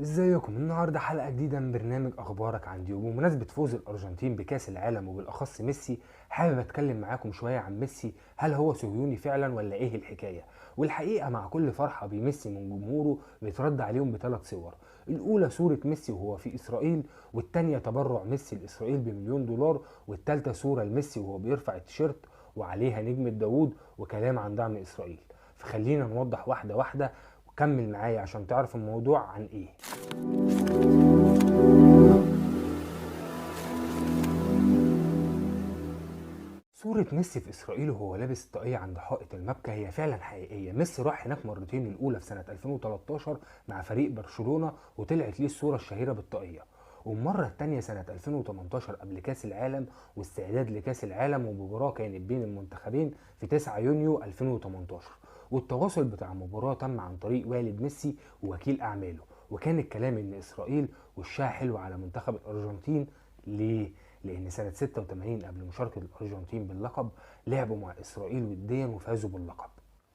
ازيكم؟ النهارده حلقة جديدة من برنامج اخبارك عندي. وبمناسبة فوز الارجنتين بكاس العالم وبالاخص ميسي، حابب اتكلم معاكم شوية عن ميسي. هل هو صهيوني فعلا ولا ايه الحكاية؟ والحقيقة مع كل فرحه بميسي من جمهوره بيترد عليهم بثلاث صور. الاولى صوره ميسي وهو في اسرائيل، والثانية تبرع ميسي لاسرائيل ب1,000,000 دولار، والثالثة صوره لميسي وهو بيرفع التيشيرت وعليها نجمه داوود وكلام عن دعم اسرائيل. فخلينا نوضح واحدة واحدة، كمل معايا عشان تعرف الموضوع عن ايه. صورة ميسي في إسرائيل وهو لابس الطاقية عند حائط المبكى هي فعلا حقيقية. ميسي راح هناك مرتين، الأولى في سنة 2013 مع فريق برشلونة وطلعت ليه الصورة الشهيرة بالطاقية، والمرة التانية سنة 2018 قبل كاس العالم واستعداد لكاس العالم، ومباراة كانت بين المنتخبين في 9 يونيو 2018، والتواصل بتاع المباراة تم عن طريق والد ميسي ووكيل أعماله، وكان الكلام إن إسرائيل وشها حلو على منتخب الأرجنتين. ليه؟ لأن سنة 86 قبل مشاركة الأرجنتين باللقب لعبوا مع إسرائيل وديا وفازوا باللقب،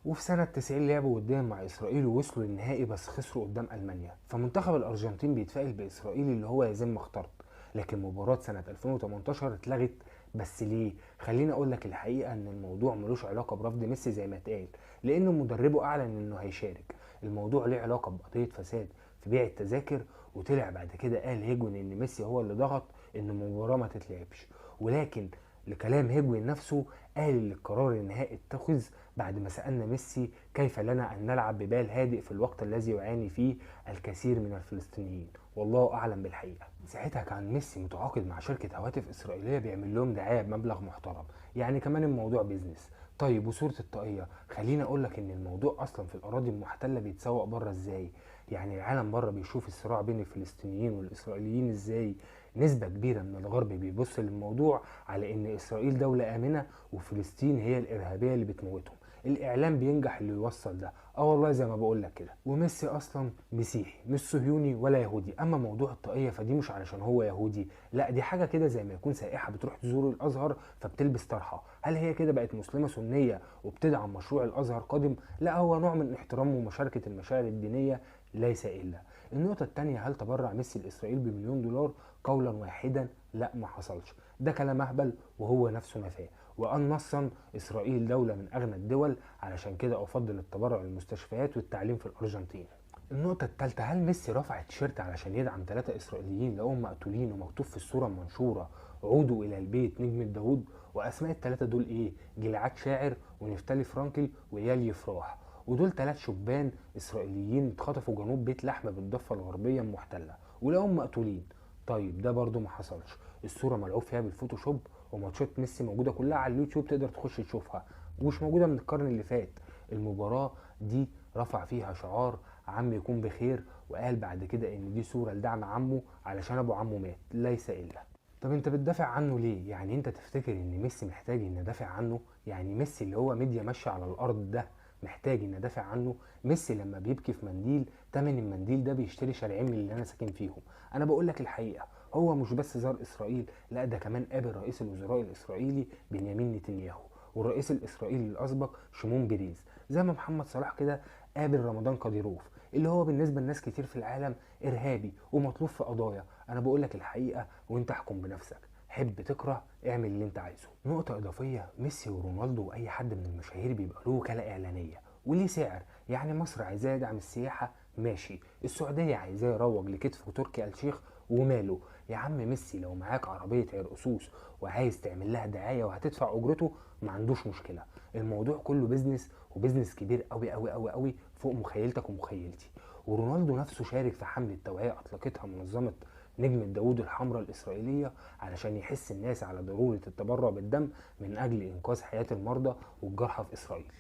وفي سنة 90 لعبوا وديا مع إسرائيل ووصلوا للنهائي بس خسروا قدام ألمانيا. فمنتخب الأرجنتين بيتفائل بإسرائيل اللي هو يا ما اخترت، لكن مباراة سنة 2018 اتلغت. بس ليه؟ خليني اقول لك الحقيقة ان الموضوع ملوش علاقة برفض ميسي زي ما اتقال، لان مدربه اعلن انه هيشارك. الموضوع ليه علاقة بقضية فساد في بيع التذاكر، وطلع بعد كده قال هيجوين ان ميسي هو اللي ضغط ان المباراة ما تتلعبش، ولكن لكلام هيجوين نفسه قال ان القرار النهائي اتخذ بعد ما سألنا ميسي كيف لنا ان نلعب ببال هادئ في الوقت الذي يعاني فيه الكثير من الفلسطينيين، والله اعلم بالحقيقة. ساعتها كان ميسي متعاقد مع شركة هواتف اسرائيلية بيعمل لهم دعاية بمبلغ محترم، يعني كمان الموضوع business. طيب وصوره الطاقية؟ خليني اقول لك ان الموضوع اصلا في الاراضي المحتلة بيتسوق بره ازاي، يعني العالم بره بيشوف الصراع بين الفلسطينيين والاسرائيليين ازاي. نسبه كبيرة من الغرب بيبص للموضوع على ان اسرائيل دولة امنه وفلسطين هي الارهابية اللي بتموتهم. الاعلام بينجح اللي يوصل ده، والله زي ما بقول لك كده. وميسي اصلا مسيحي، مش صهيوني ولا يهودي. اما موضوع الطاقية فدي مش علشان هو يهودي، لا دي حاجة كده زي ما يكون سائحه بتروح تزور الازهر فبتلبس طرحه. هل هي كده بقت مسلمة سنية وبتدعم مشروع الازهر قادم؟ لا، هو نوع من احترام ومشاركة المشاعر الدينية ليس الا. النقطة الثانية، هل تبرع ميسي لاسرائيل ب1,000,000 دولار؟ قولا واحدا لا، ما حصلش، ده كلام اهبل وهو نفسه نفاه، وقال نصا اسرائيل دولة من اغنى الدول، علشان كده افضل التبرع للمستشفيات والتعليم في الارجنتين. النقطة الثالثة، هل ميسي رفع التيشيرت علشان يدعم 3 اسرائيليين لقوهم مقتولين ومكتوب في الصورة المنشورة عودوا الى البيت نجمة داوود؟ واسماء ال3 دول ايه؟ جلعاد شاعر ونفتالي فرانكل وإيال يفراح، ودول 3 شبان اسرائيليين اتخطفوا جنوب بيت لحم بالضفة الغربية المحتلة ولقوهم مقتولين. طيب ده برضو ما حصلش، الصورة ملعوب فيها بالفوتوشوب، وماتشات ميسي موجودة كلها على اليوتيوب تقدر تخش تشوفها، ومش موجودة من القرن اللي فات. المباراة دي رفع فيها شعار عم يكون بخير، وقال بعد كده ان دي صورة لدعم عمه علشان ابو عمه مات، ليس الا. طب انت بتدافع عنه ليه؟ يعني انت تفتكر ان ميسي محتاج ان ادافع عنه؟ يعني ميسي اللي هو ميديا ماشية على الارض ده محتاج ان ادافع عنه؟ ميسي لما بيبكي في منديل، تمن المنديل ده بيشتري شارعين من اللي انا ساكن فيهم. انا بقول لك الحقيقة، هو مش بس زار اسرائيل، لا ده كمان قابل رئيس الوزراء الاسرائيلي بنيامين نتنياهو والرئيس الاسرائيلي الاسبق شيمون بيريز، زي ما محمد صلاح كده قابل رمضان قديروف اللي هو بالنسبة لناس كتير في العالم ارهابي ومطلوب في قضايا. انا بقول لك الحقيقة وانت احكم بنفسك، حب تكره اعمل اللي انت عايزه. نقطة إضافية، ميسي ورونالدو وأي حد من المشاهير بيبقى له وكالة إعلانية وليه سعر. يعني مصر عايزاه يدعم السياحة، ماشي. السعودية عايزاه يروج لكتف تركي آل شيخ، وماله يا عم. ميسي لو معاك عربية عرقسوس وعايز تعمل لها دعاية وهتدفع أجرته، ما عندوش مشكلة. الموضوع كله business، و business كبير قوي قوي قوي قوي فوق مخيلتك ومخيلتي. ورونالدو نفسه شارك في حملة توعية أطلقتها منظمة نجمة داوود الحمراء الإسرائيلية علشان يحس الناس على ضرورة التبرع بالدم من أجل إنقاذ حياة المرضى والجرحى في إسرائيل.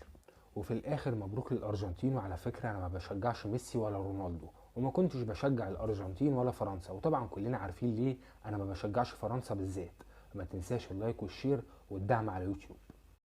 وفي الآخر مبروك للأرجنتين. وعلى فكرة أنا ما بشجعش ميسي ولا رونالدو، وما كنتش بشجع الأرجنتين ولا فرنسا، وطبعا كلنا عارفين ليه أنا ما بشجعش فرنسا بالذات. ما تنساش ال like وال share والدعم على يوتيوب.